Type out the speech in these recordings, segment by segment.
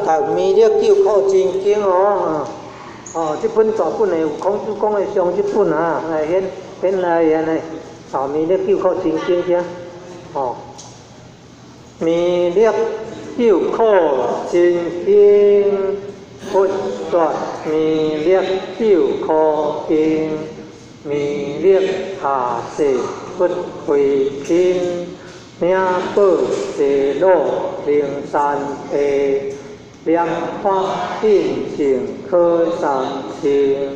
讀彌勒救苦真經哦。哦，這本大本的有孔子講的上這本啊，來顯顯來按呢。哦，彌勒救苦真經遮，哦，彌勒救苦真經，佛說彌勒救苦經，彌勒下世佛慧親，名寶西魯靈山地，蓮花印證可三千，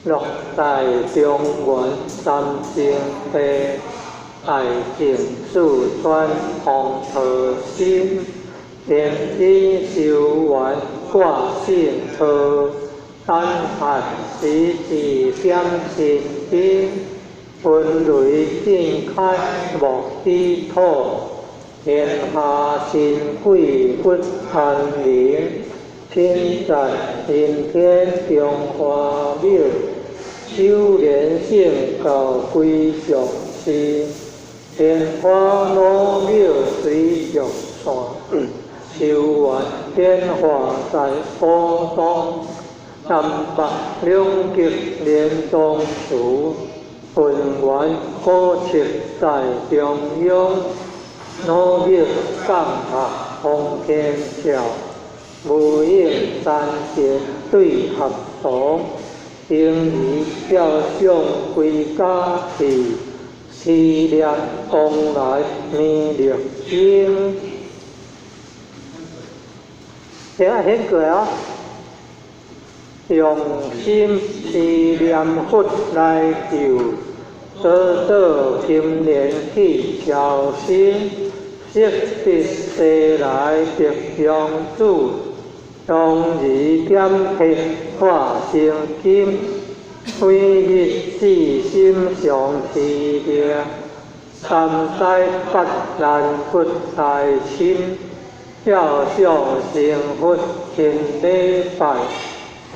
樂在中原三清地，大淨四川風陀心，天津修緣掛聖號，丹漢時智點心燈，雲雷震開莫彼土，天下神鬼佛安寧，親在人天中華廟，修煉聖教歸上師，蓮花老廟水玉山，修緣點化在寶當，南北兩極連宗祠，本願古蹟在中央，努力降下通天橋，無影三界對合同，嬰兒照相歸家去，思念往來彌勒經。聽下顯過哦，用心思念佛來救，得道金蓮去超生，色得西來白娘子，當日點鐵化成金，每日至心常持念，三災八難佛來親，照相成佛勤禮拜，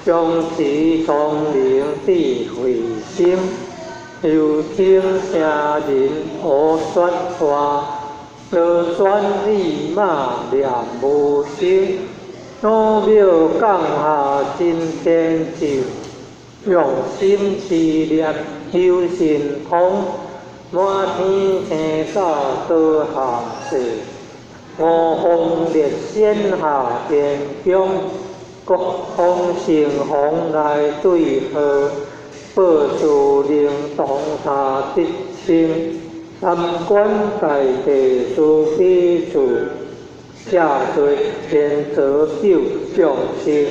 常持聰明智慧心，猶聽聲人學說話，羅旋意馬念無聲，老廟降下真天咒，用心持念有神通，滿天星斗倒下世，五方列仙下天宮，國方聖王來對號，報事靈童他得稱，三官大帝慈悲處，下罪天澤救眾生，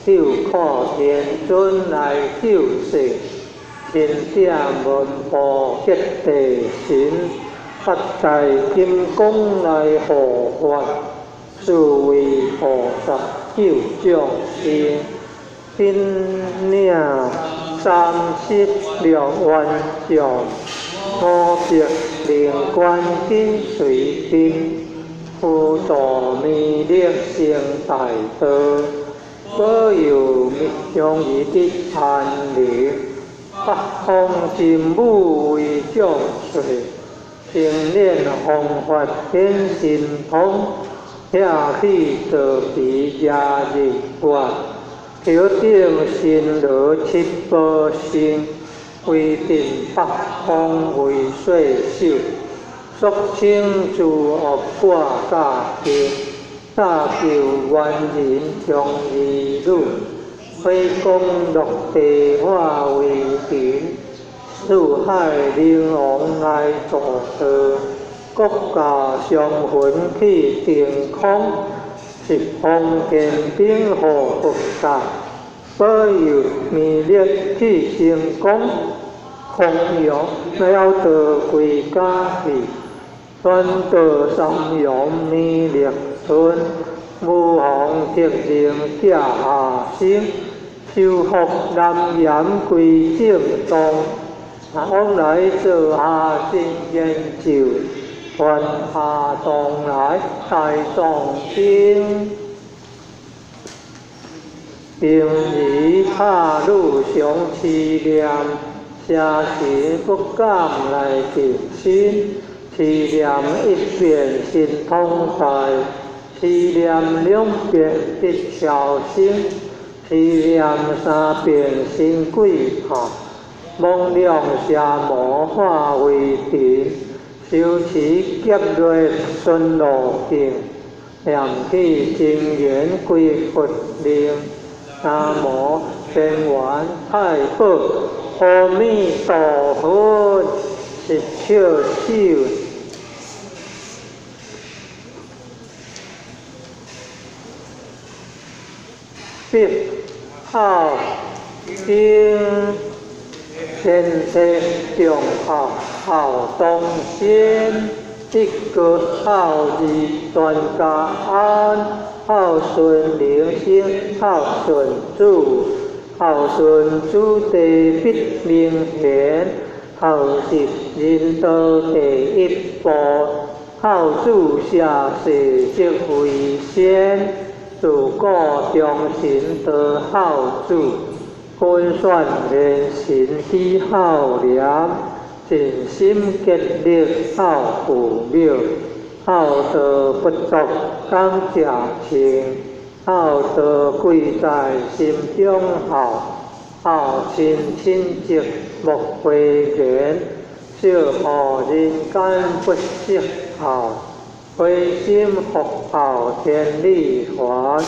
救苦天尊來救世，钦點文部結地神，八大金剛來護法，四位菩薩救眾生，頂領36萬將，500靈官緊隨身，輔助彌勒成大道，保佑眾兒得安寧，北方真武為眾帥，精煉方法顯神通，拆去造皮遮日月，頭頂神羅七寶星，威震北方為歲首，俗稱諸惡掛甲經，大救願人眾兒女，火光落地化為雲，四海靈王來助道，國家雙魂去定空，十方天兵護佛塔，保佑彌勒去成功，弘揚了道歸家去，傳道三陽彌勒尊，無妨德能駕下生，修福南岩歸正宗，往來做下真研究，傳下藏來大藏經，嬰兒拍女常持念，聲神不敢來近身，持念一遍神通大，持念兩遍得超生，持念三遍生鬼孝，魍魎邪魔化為塵，修持劫掠順路徑，念起真言歸佛靈。南無天元太保阿彌陀佛，十笑手。必孝经天地众孝孝东先，一个孝字全家安，孝顺灵生孝顺主，孝顺主地必明贤，孝是人道第一步，孝子下世则为先。自古忠臣多孝子，君选贤臣喜孝廉，尽心竭力孝父母，孝道不足讲食穿，孝道贵在心中孝，孝亲亲情莫讳言，少予人间不失孝。回心福报天理还，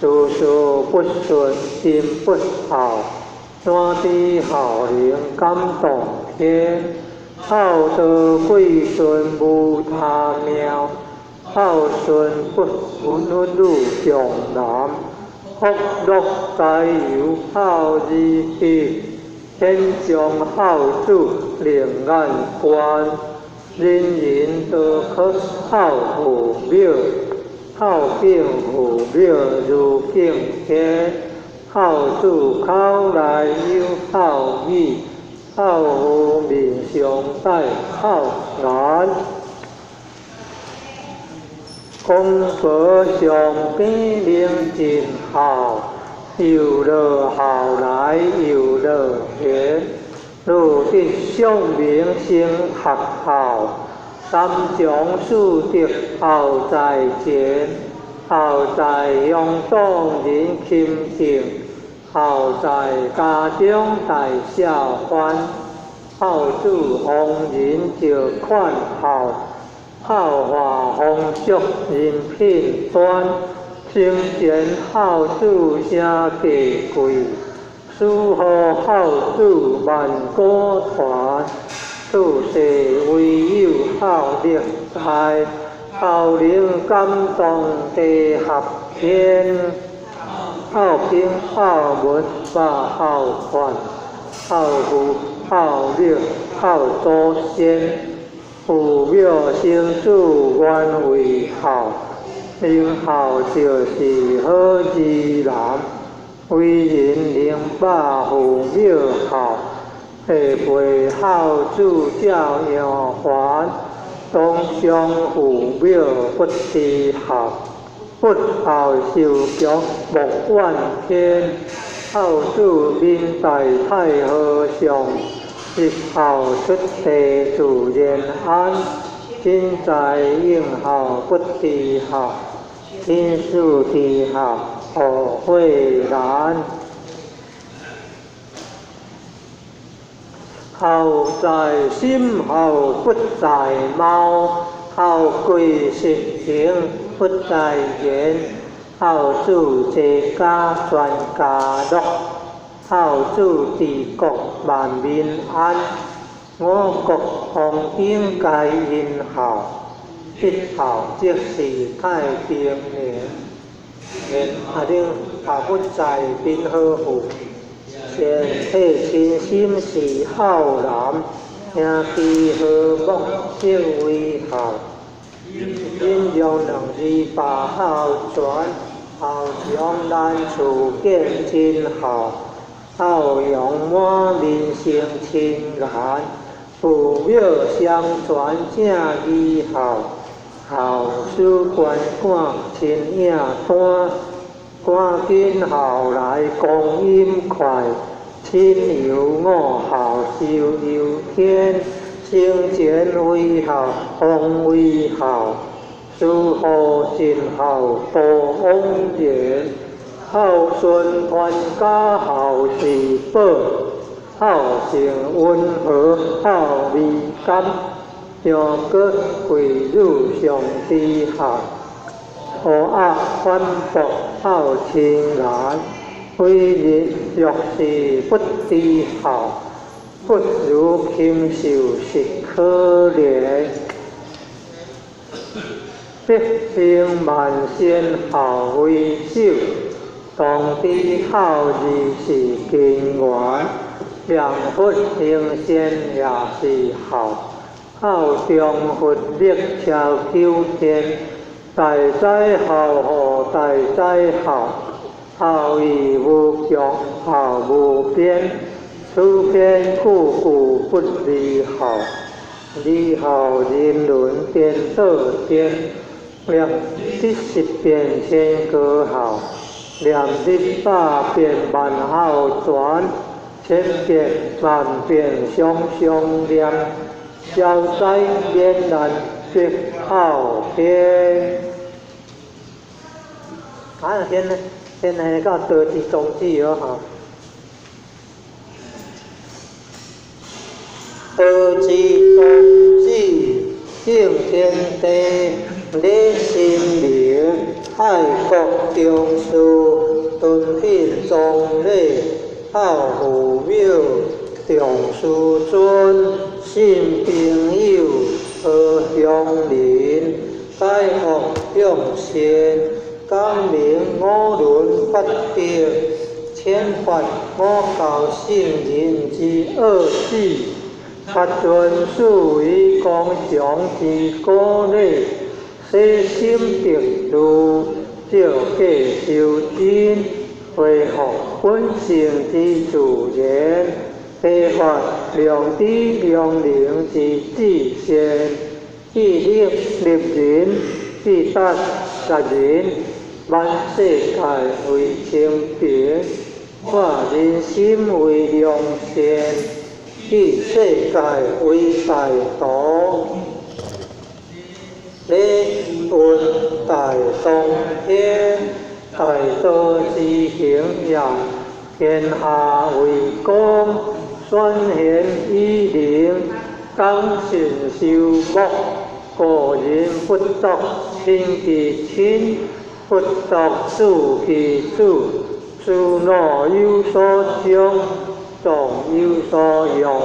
事事不顺心不孝，山知孝灵感动天，孝道贵孙无他妙，孝顺不分女重男，福乐在由孝儿喜，天上孝子另眼观。人人都可孝父母，孝敬父母如敬天，孝子口内有孝语，孝父面上带孝颜。公婆上边灵真孝，又乐孝来又乐贤。汝得上明生学孝，三从四德孝在前，孝在乡党人钦敬，孝在家中大小欢，孝子逢人就劝孝，孝化风俗人品端，生前孝子声价贵。死后孝子万古传，处世唯有孝力大，孝灵感动地合天，孝经孝文百孝传，孝父孝母孝祖先，父母生子原为孝，明孝就是好儿男。为人能把父母孝，下辈孝子照样还。当上父母不知孝，不孝受强莫怨天。孝子明大太和尚，日孝出地自然安。今在应孝不知孝，天师知孝。何慧兰，孝在心，孝不在貌，孝贵实行不在言，孝子齐家全家乐，孝子治国万民安。我国皇顶皆因孝，一孝即是太平年。阿顶孝不在贫和富，善体亲心是孝男，兄弟和睦即为孝。忍让两字把孝传，孝长难处见真孝，孝养满人生亲颜，父母相传正义孝。孝师观看亲影单，赶紧孝来光阴快，亲友五孝寿忧天，生前为孝，方为孝，事何尽孝多枉然，孝顺传家孝是宝，孝性温和孝美感，上阁贵女上知孝，乌鸭反驳孝亲颜，为人若是不知孝，不如禽兽实可怜。百姓万善孝为首，当知孝字是根源。念佛行善也是孝，孝中佛力超九天。大哉孝何大哉孝，孝义无穷孝无边。此篇句句不离孝，离孝人伦颠倒颠。念得十遍千个孝，念得百遍万孝全，千遍万遍常常念，消灾免难得孝天。啊，现在到道之宗旨哦吼。道之宗旨，敬天地，礼神明，爱国忠事，敦品宗礼，孝父母，重师尊，信朋友，和乡邻，解恶扬善，讲明五伦八德，遣发五教圣人之恶旨。法尊四维光强之果礼，洗心涤虑，照价修真，恢复本性之自然，提发良知良能之至善，致力立人，致达达人，万世界为清平，化人心为良善。以世界为大道，礼运大通天，大道之行也。天下为公，选贤与能，讲信修睦，个人不独亲其亲，不独子其子，思恼有所长，壮有所用，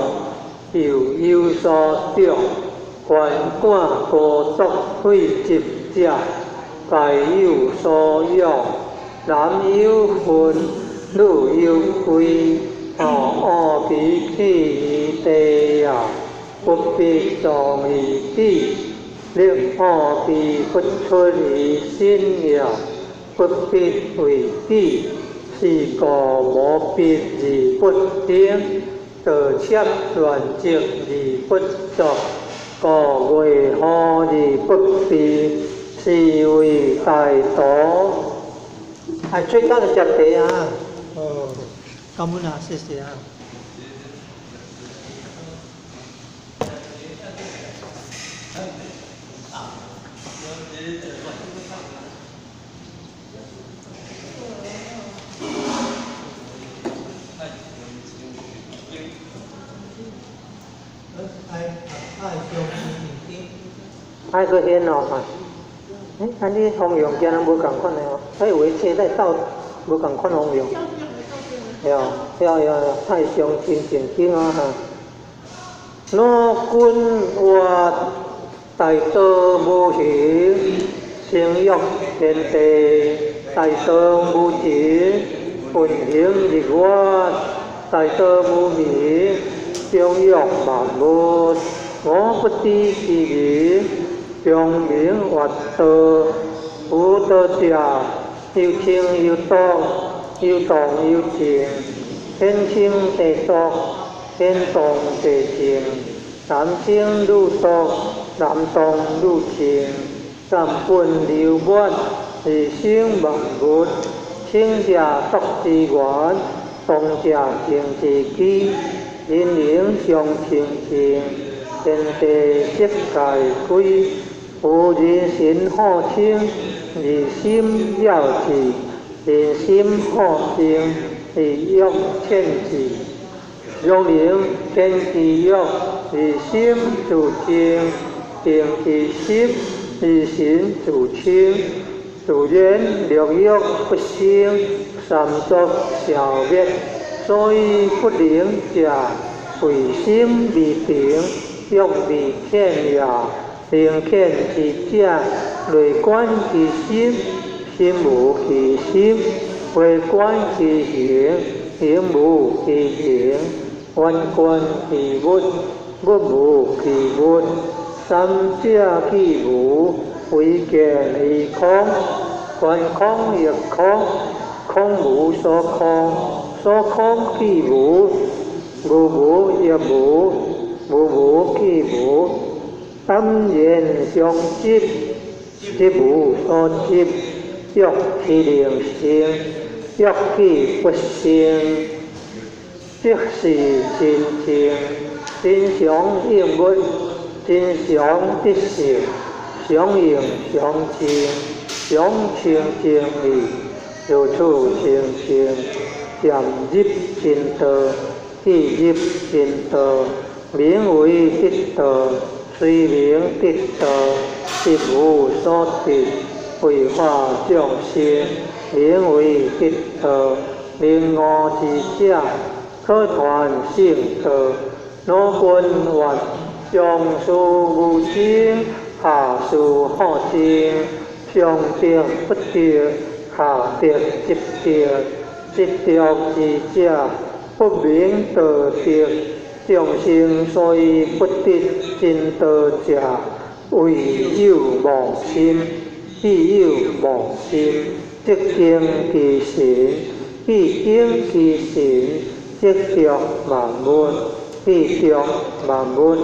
幼有所长，权管孤独废疾者，皆有所养。男有分，女有贵，哦，乌其去于地也，不必葬于地；力乌其不出于身也，不必为地。是故无必而不行，道窃乱积而不作，故月何而不避？是为大道。啊，最早就食茶啊！哦，感恩啊，谢谢啊。爱阁献哦，哈！欸，按呢方向今仔无仝款的哦，彼有的车在斗无仝款方向。对对对，太上清净经啊哈！老君话大道无形，成育天地；大道无情，运行日月；大道无名，中育万物。我不知其名，中名曰道。无道者，又清又浊，又动又静。天清地浊，天动地静。男清女浊，男动女静。三本流满，而生万物。清者浊之源，动者静之基。人灵相清净，天地色界归。有人神好清，二心了智，人心好静，二欲遣智。若能遣其欲，二心自靜，定其心，二神自清。自然六欲不生，三毒消滅。所以不能者，為心未定，欲未遣也。能遣之者，內觀其心，心無其心；外觀其形，形無其形；遠觀其物，物無其物。三者既無，唯見於空。觀空亦空，空無所空，所空既無，無無亦無，無無既無。耽然相執，執無所執，欲豈能生？欲既不生，即是真淨，真常應物，真常得性，常應常淨，常清淨義，如此清淨，漸入真道，既入真道，名為得道。雖名得道，實無所得，為化眾生，名為得道。明悟之者，可傳聖道。魯君曰：上士無爭，下士好爭。上得不得，下得即得。執著之者，不名道德。眾生所以不得真道者，為有妄心。既有妄心，則敬其神；既敬其神，則著萬物；既著萬物，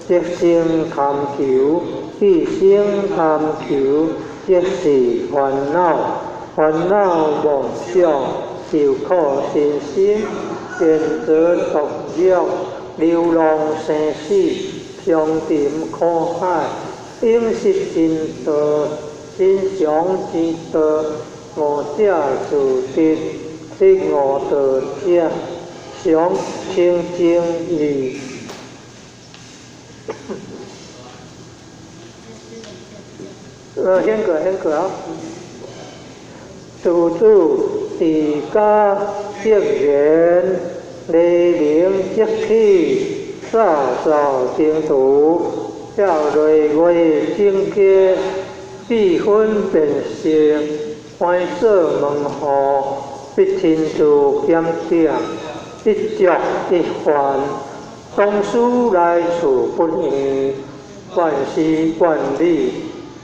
則生貪求；既生貪求，則是煩惱。煩惱妄想，受苦身心，見著毒藥，流浪生死，相沉苦海，應識真道，真常之道，悟者自得，得悟道者，常清淨義。先過，先過啊！自主自家即緣，黎明即起，灑掃淨土，照累月整潔，必分辨色，繁瑣門戶，必親自檢點，一著一犯，當思來處不遠，萬事萬理，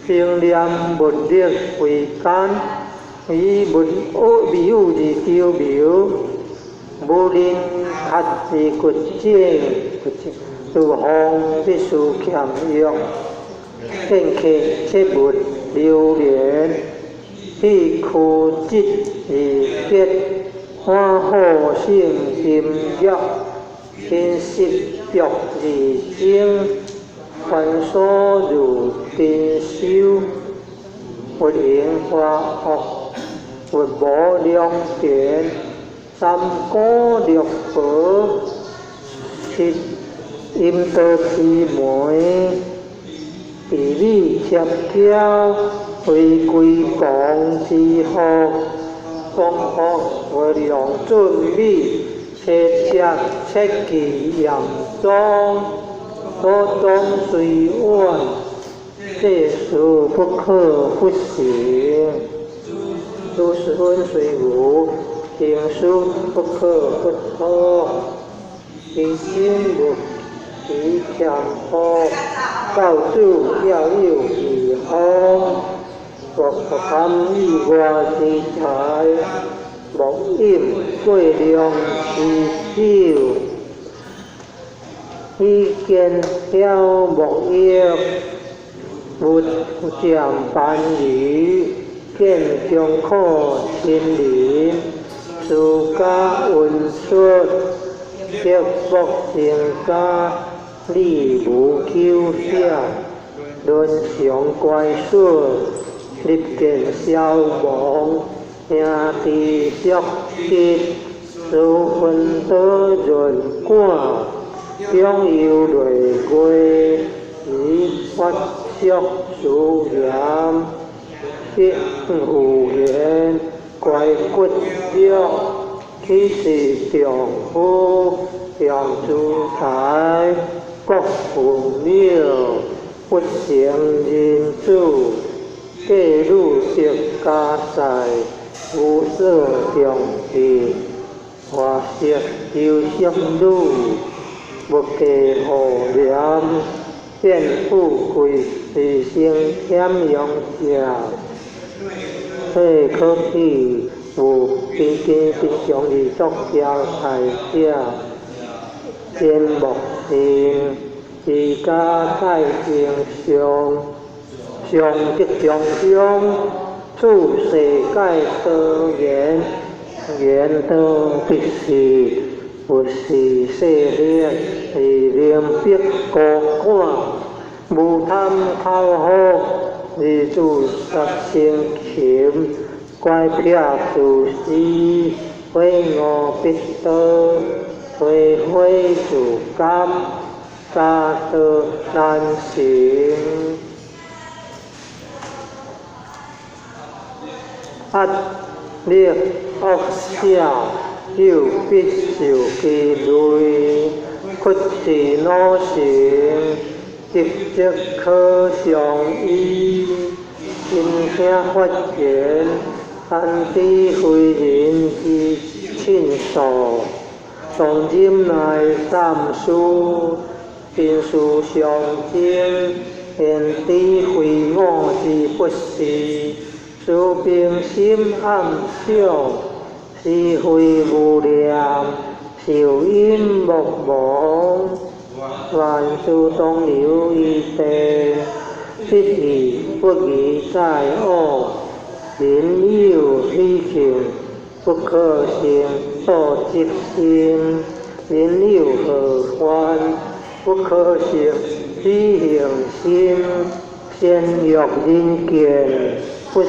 平念物力為間，以物惡未有而求名，無人較之骨整，如風必須儉約，見客切勿流連，去曲折而結，歡好勝金玉，輕色欲而精，繁瑣如珍饈，佛迎花惡，佛無良田，三姑六婆，七陰道之門，地理切巧，非歸王之福，光福無量準美，切切切記嚴宗，祖宗雖遠，世事不可不行。如是分雖無，行事不可不妥。其心無其謙和，教主要有義方，莫不堪意外之財，莫飲過量之酒。以見曉莫欲，勿佔番禺，見中苦親鄰，私家溫出，德福成家，禮無糾險，倫常乖損，立見消亡，兄弟相敵，疏分多潤感，享有累月，以發色殊嚴，必復言乖骨肉，豈是丈夫，丈諸財，國父廟，不成人子，嫁女得家婿，無所長義，華色優色女，無家戶廉，變富貴自生險用者，退可以有貧貧貧窮而作交財者，堅莫信，自家蓋形象，上德長鄉，處世界多言，言多必失，不是勢力，是靈逼高管，無貪口福，而自殺生擒，乖僻自私，悔惡必多，悔悔自甘，雜道難成。壓力惡者，有必受其累，屈持惱成，急則可相依。親兄發言，安知非人之親疏？當忍耐三思，真事相爭，焉知非我之不是？此平心暗想，是非無念，受因莫忘，萬事當留於地，不義不義在惡，人有喜慶，不可生妒嫉心；人有禍患，不可生喜幸心。善欲人見，不是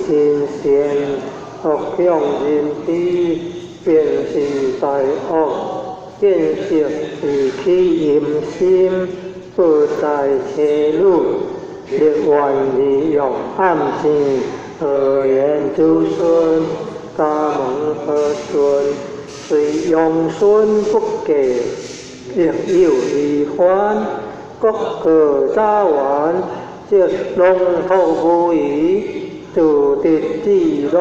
真善；惡向人知，便是大惡。見色是起淫心，報在妻女，立願而欲暗生，何言子孫？家門何順？雖養孫不嫁，亦有遺患。國過早完，則農土無疑，自得自樂。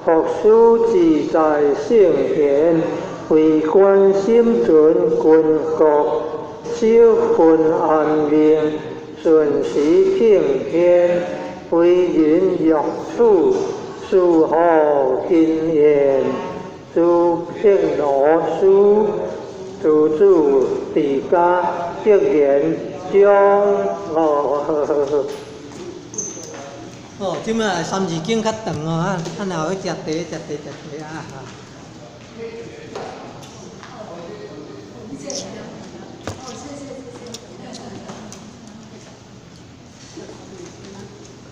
學師自在聖賢，為官心存君國，守分安命，順時聽天，為人若處，事何經驗？諸辟羅師，諸子治家得言將哦。哦，這擺三字經較長哦，啊，啊，若有欲食茶，食茶食茶啊。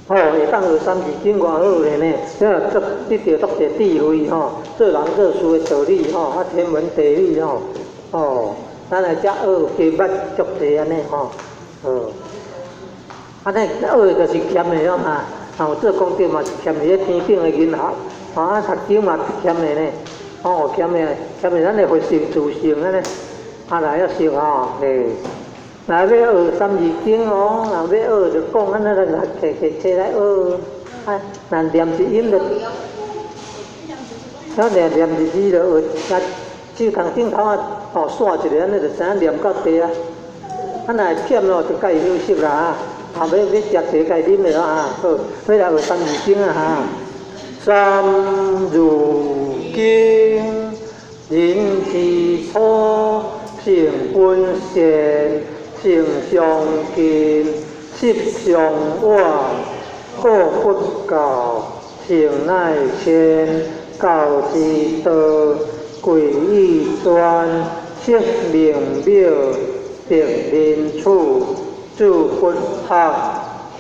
吼，會當學三字經偌好咧呢？這足得著足濟智慧吼，做人做事的道理吼，啊天文地理吼，哦，咱來遮學加捌足濟按呢吼，哦，按呢學的就是欠的哦哈，啊有做功德嘛是欠佇咧天頂的銀行，啊讀經嘛欠的呢，哦欠的欠的咱的佛性自性按呢，啊來要學吼，嘿。若欲學三字經哦，若欲學就講，按呢來摕摕冊來學，啊，若念一音就，咱念念一字就學，啊，手空頂頭啊，哦，煞一下，按呢就知影念到底啊。啊，若會忝咯，就佮伊休息啦啊，啊，欲欲食茶，共伊啉下啊，好，欲來學三字經啊哈。三字經，人之初，性本善。性相近，習相遠。過不教，性乃遷。教之道，貴以專。釋名邈，得民處。諸佛學，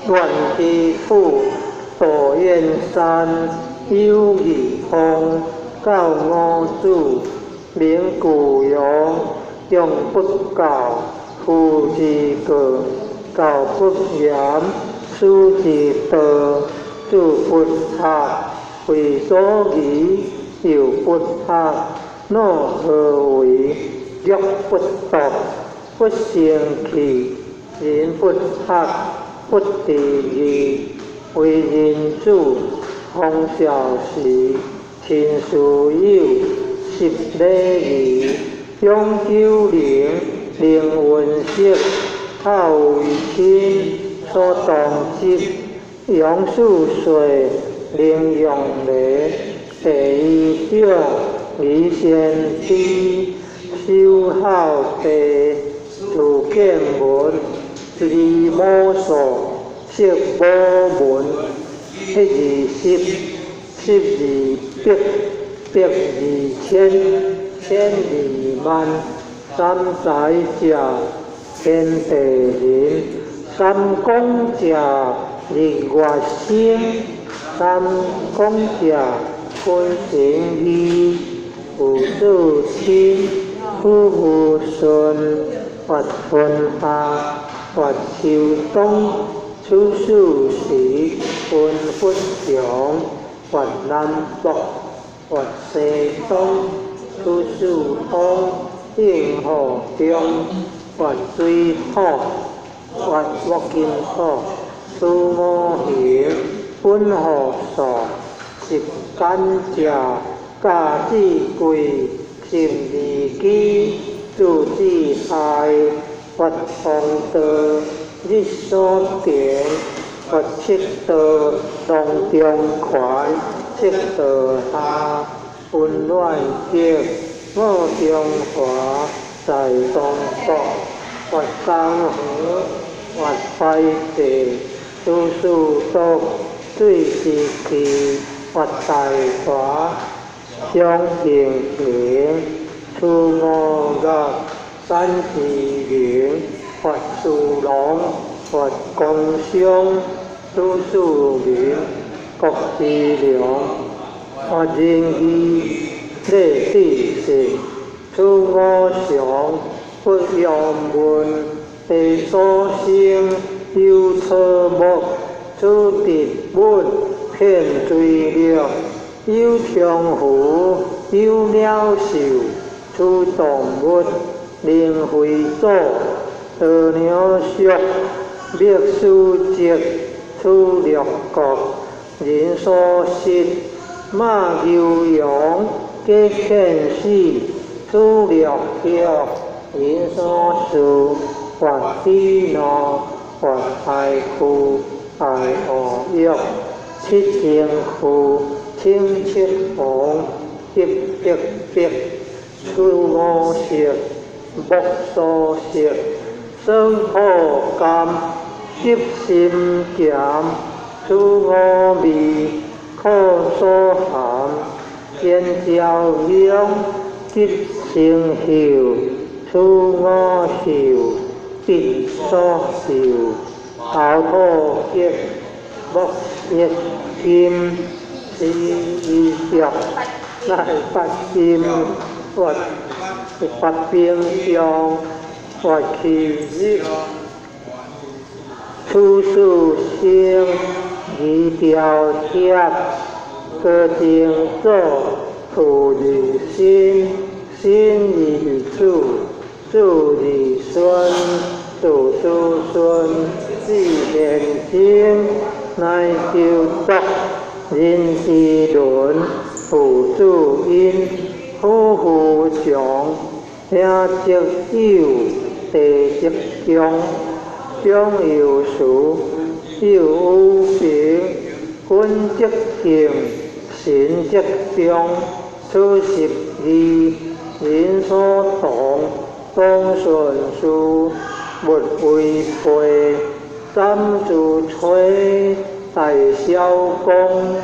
願之土，道燕山，有義方，教五祖，名具陽，中不教，父之過，教不嚴，師之道，諸佛學，為所疑，又不學，若何為？欲不度，不生氣，人不學，不知義，為人子，方少時，親師友，習禮儀，長久靈，靈雲色，孝為親，所當執，楊四歲，靈用禮，第一長，儀先知，修孝地，自見聞，知母數，識母聞，彼二十，十二百，百二千，千二萬，三才者，天地人，三光者，日月星，三光者，君神義，父子親，夫婦順，月春夏，月秋冬，此四時，分佛常，月南北，月西東，此四方，應河中，月水土，月木金土，此五行，本何數，十干者，甲子癸，十二支，子子亥，月方道，日所田，月赤道，囊中權，赤道下，溫暖極，五中華，在東國，月江河，月海地，此四篤，水之氣，月大華，相平平，此五岳，山之靈，月事龍，月公商，此四民，國之良，月仁義，禮智信，此五常，不用問，地所生，有草木，此植物，遍錐略，有長魚，有鳥獸，此動物，靈非祖，多鳥屬，滅死節，此六國，人所食，馬牛羊，皆遣死，此六畜，人所飼，月底怒，月哀哭，哀惡欲，七情婦，青七紅，急急逼，此五色，木所食，酸苦甘，澀辛鹹，此五味，苦所含，煎焦香，急成臭，此五臭，鼻所嗅，後土結，木熱金，是衣着，乃八金，月八冰上，月氣日，此四星，二條貼，高正祖，父而身，身而子，子而孫，子子孫，至玄真，乃周族，人之倫，父子姻，夫婦長，兄則友，弟則兄，長有慈，幼有憑，君則敬，臣則忠，此十二，人所同，當順事，勿違背。三之吹，大小公，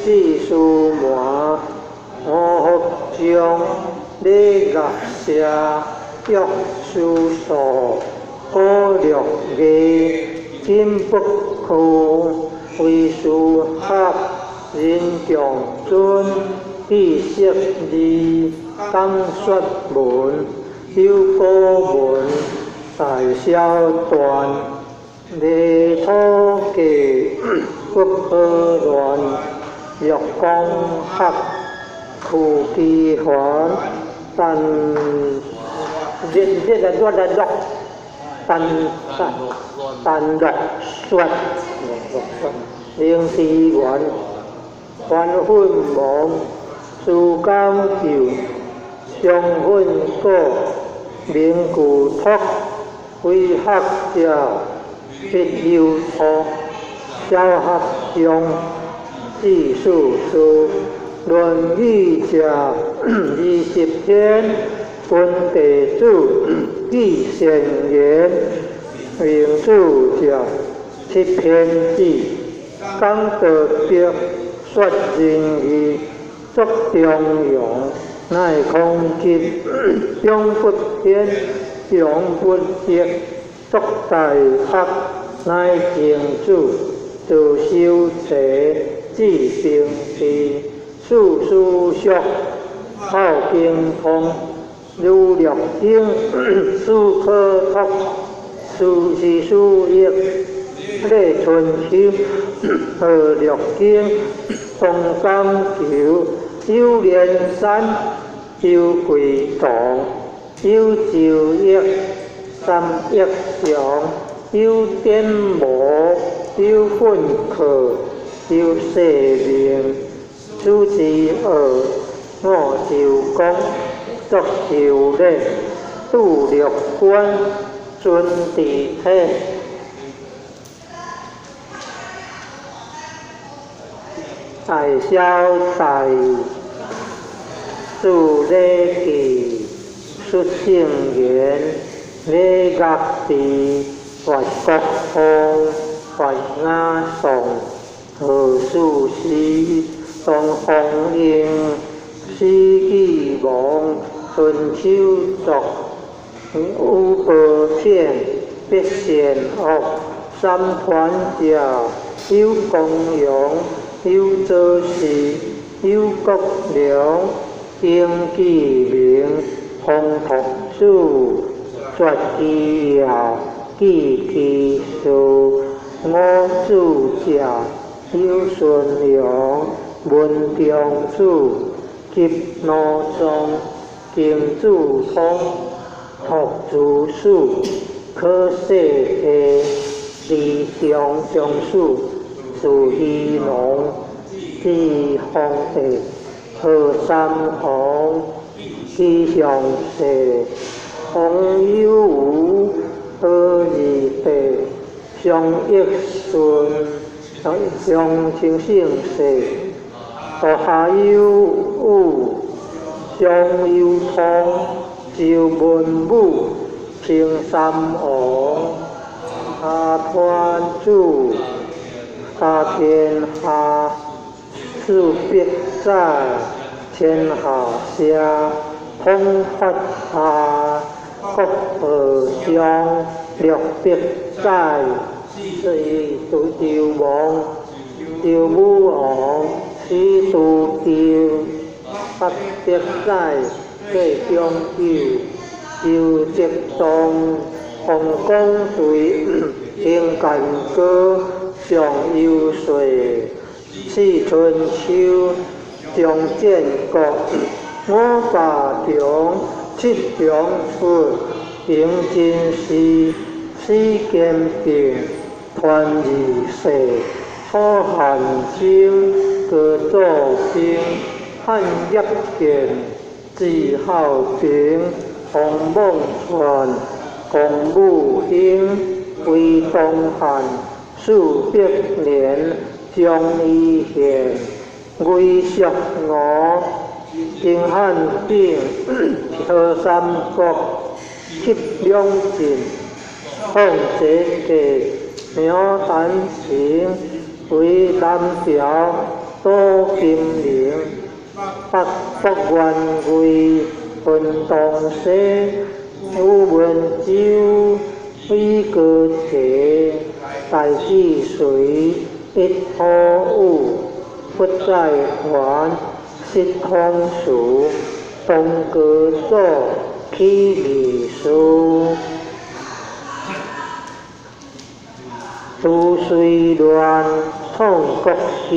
四司門，五福將，禮樂射，樂師數，古略艺，金不去，唯识学，人强尊，智识字，讲说文，有古文，大小段，泥土价，不好乱，玉光学，区基环，但热热来热来落，但但但落雪，灵智源，环粉王，苏讲究，双粉果，明具托，为学者，必有托，小学中，智术师，论语者，20篇，分地主，记善言，明主者，七篇子，讲道德，说仁义，作中庸，乃空吉，永不偏，永不逆，作大学，乃静子，道修齐，志平治，事事熟，孝经通，儒略经，思可托，事是事业，礼春秋，和略经，东江求，有连山，有贵堂，有周易，三益祥，有典模，有训课，有世命，主之恶，五洲公，作修礼，度六关，尊治体。大小大，自礼记，出圣言，礼乐治，法国风，法雅颂，何事诗，东方英，史记王，春秋作，五宝片，必善恶，三团者，有公羊。有左氏，有国梁，丁记明，风托子，绝其要，记其事，五子者，有孙阳，文中子，及奴宗，经子通，托诸子，可世下，李中中子。自虚龙，至方帝，何三皇，吉祥世，王有无，何二帝，相益顺，相清圣世，大下有武，相有通，周文武，清三王，阿团主。大天下，四百载，天下社，统发下，国和尚，六百载，四周王，周武王，始都周，800载，过中秋，周哲宗，王公队，兴干歌。上游岁，四春秋，中建国，五霸强，七强出，平真寺，四坚定，团二世，楚汉争，高祖兵，汉业建，字孝平，王孟传，公武兴，魏东汉。400年，张义贤，魏淑娥，丁汉炳，何三国，七两晋，凤姐记，苗丹情，为南朝，左金陵，北国元魏，分东西，宇文周，比高提，大智随，一土有，不再还，失通词，东高祖，起义师，除随乱，创国师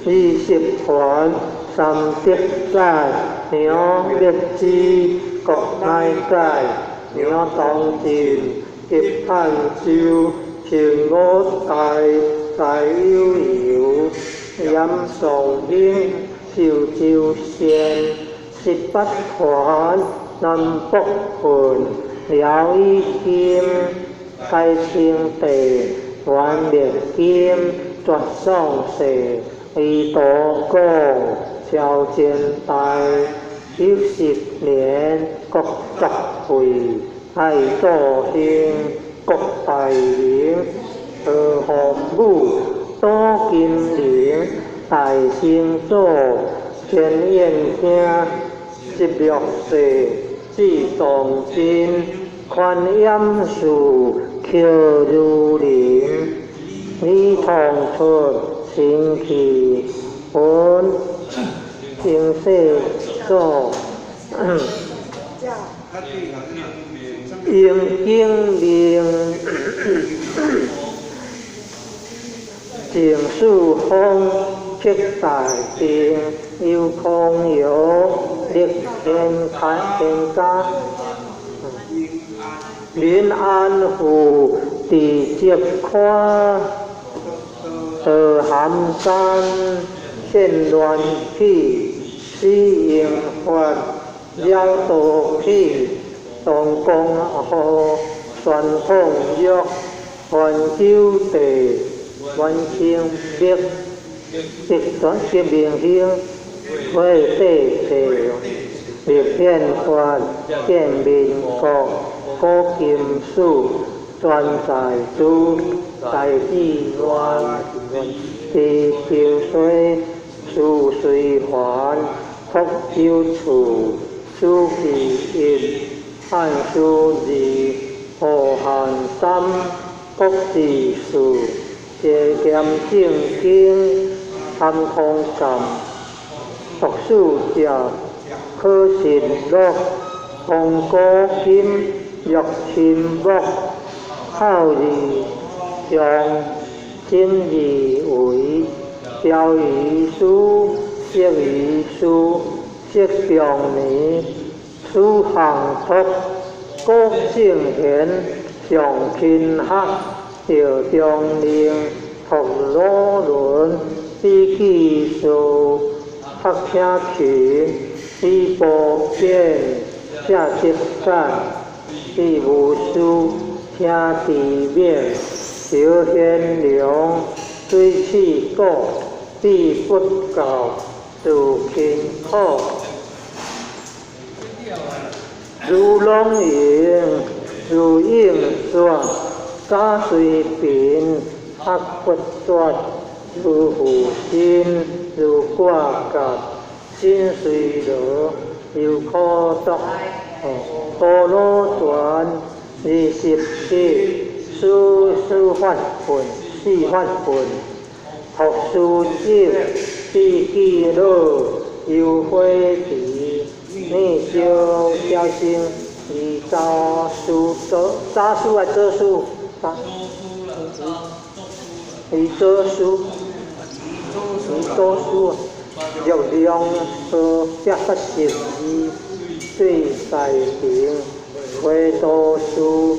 ，20环，三德载，娘灭之，国乃解，娘东晋，一汉州，前五代，大悠游，严嵩兴，寿州县，18团，南北郡，辽以金，开清帝，元灭金，绝宋世，伊多讲，超前代，90年，国作废，爱祖兴，国大明，何凤武，左金陵，大兴祖，天燕兄，16世，至当真，宽严寺，乔如林，李唐出，新气文，清世祖，应景明，郑树峰，七大定，游空游，立天开天家，林安富，伫浙宽，何含山，现乱起，死应发，了道起，东江河，传统玉，环九地，元清灭，革革命兴，会帝制，立宪法，建民国，古金史，全在主，大志愿，地平西，苏随环，福州厝，苏其一，汉书二，何汉三，国志四，谢剑正经，参空感，读书者，可信乐，风古今，玉亲木，孝义上，真义为，雕鱼师，释鱼师，释长年，苏杭托，郭圣贤，上勤学，赵中令，托鲁伦，李继寿，朴听琴，李伯变，谢德赞，李无私，听知勉，赵显良，水气鼓，李不教，杜勤苦，如龙盈，如应说，贾随平，学不绝，如负心，如挂角，心随罗，又可读，多罗传，27，书书法本，四法本，读书者，李记乐，游火池，念烧小生，二早书做早书还做书？二做书，二做书，玉量和182，对大平，回多书，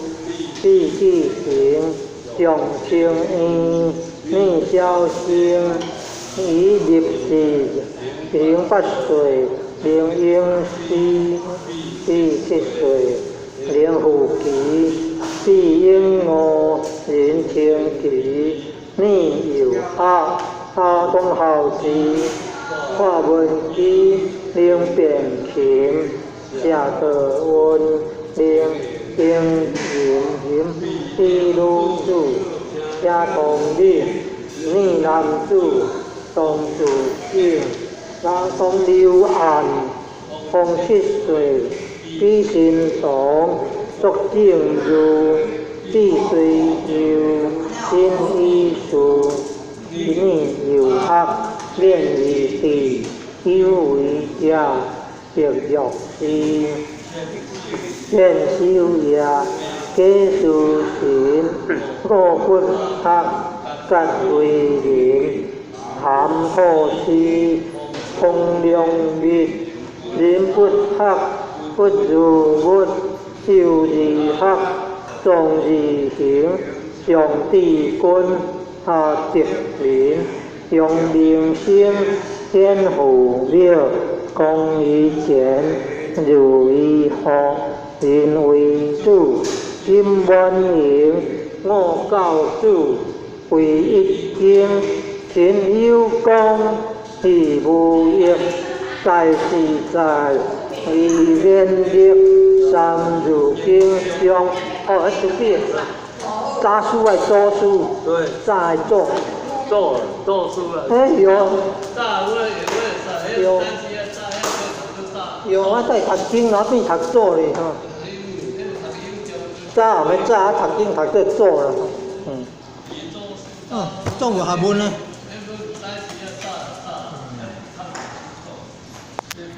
李继平，张清渊，聂小生，以入仕，08岁，林英师，47岁，林富奇，毕英五，林清奇，聂友阿，阿东孝之，华文基，林变琴，谢德温，林丁云云，李女子，谢同礼，聂男子，张志景，张刘岸，方七岁，李新堂，卓正如，智雖有仁於事，仁有學，免於智，有為者必若是。見修業，假事神，五骨學，覺為人，談吐師，空量密，人不學，不如物，修而學，壯而行，上智君，下德民，揚名聲，顯父廟，光於前，如於後，人為主，心滿盈，五教主，為一經，身有功，義無益，在是在，以免力，三字經上，哦，迄出邊，早師愛祖師，早愛祖，做做書啊。欸有，早我會有，有我在讀經，然後變讀祖咧吼。早毋早讀經讀做祖啦，嗯。哦，總有學問啊。